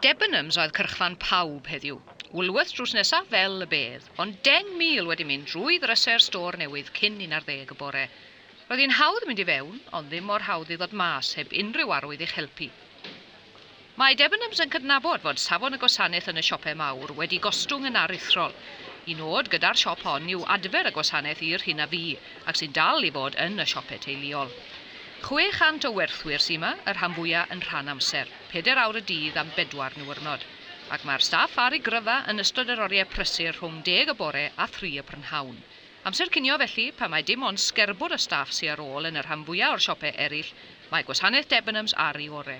Debenhams oedd cyrchfan pawb heddiw. Woolworths drws nesaf fel y bedd, ond 10,000 wedi mynd drwy ddrysau'r stôr newydd cyn 11 y bore. Roedd hi'n hawdd mynd i fewn, ond ddim mor hawdd i ddod mas heb unrhyw arwydd i'ch helpu. Mae Debenhams yn cydnabod fod safon y gwasanaeth yn y siopau mawr wedi gostwng yn aruthrol. Y nod gyda'r siop hon yw adfer y gwasanaeth i'r hyn a fu, ac sy'n dal i fod yn y siopau teuluol. 600 o werthwyr sy 'ma, y rhan fwya' yn rhan amser. Pedair awr y dydd am bedwar niwrnod, ac mae'r staff ar eu gryfa yn ystod yr oriau prysur rhwng deg y bore a thri y prynhawn. Amser cinio felly, pan mai dim ond sgerbwd o staff sy ar ôl yn y rhan fwya o'r siopau eraill, mae gwasanaeth Debenhams ar ei ore.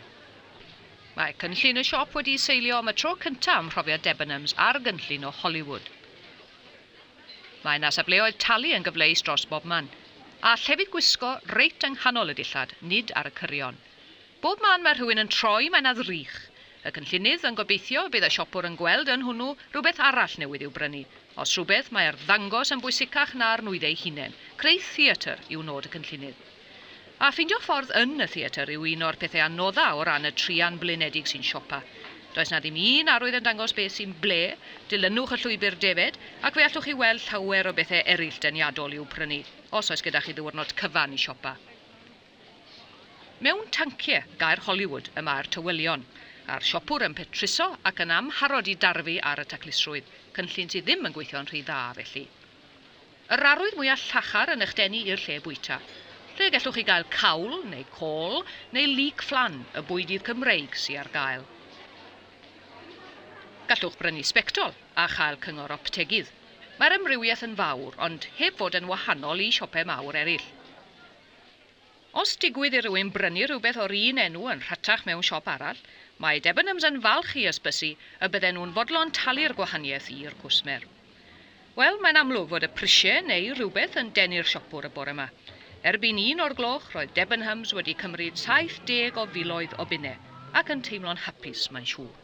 Mae cynllun y siop wedi'i seilio am y tro cynta ym mhrofiad Debenhams ar gynllun o Hollywood. Mae 'na safleoedd talu yn gyfleus dros bobman, a llefydd gwisgo reit yng nghanol y dillad, nid ar y cyrion. Bob man mae rhywun yn troi mae 'na ddrych. Y cynllunydd yn gobeithio y bydd y siopwr yn gweld yn hwnnw rhywbeth arall newydd i'w brynu. Os rhywbeth, mae arddangos yn bwysicach na'r nwyddau eu hunain. Creu theatr yw nod y cynllunydd. A ffeindio ffordd yn y theatr yw un o'r pethau anodda o ran y traean blinedig sy'n siopa. Does 'na ddim un arwydd yn dangos beth sy'n ble, dilynwch y llwybr defaid ac fe allwch chi weld llawer o bethau eraill deniadol i'w prynu, os oes gyda chi ddiwrnod cyfan i siopa. Mewn tanciau, gair Hollywood, y mae'r tywelion, a'r siopwr yn petruso ac yn amharod i darfu ar y taclusrwydd, cynllun sydd ddim yn gweithio'n rhy dda, felly. Yr arwydd mwya' llachar yn eich denu i'r lle bwyta. Lle gellwch chi gael cawl, neu côl, neu leek flan, y bwydydd Cymreig sy ar gael. Gallwch brynu sbectol a chael cyngor optegydd. Mae'r amrywiaeth yn fawr, ond heb fod yn wahanol i siopau mawr eraill. Os digwydd i rywun brynu rhywbeth o'r un enw yn rhatach mewn siop arall, mae Debenhams yn falch i ysbysu y bydden nhw'n fodlon talu'r gwahaniaeth i'r cwsmer. Wel, mae'n amlwg fod y prisiau neu rhywbeth yn denu'r siopwr y bore 'ma. Erbyn un o'r gloch roedd Debenhams wedi cymryd 70 o filoedd o bunnau, ac yn teimlo'n hapus mae'n siŵr.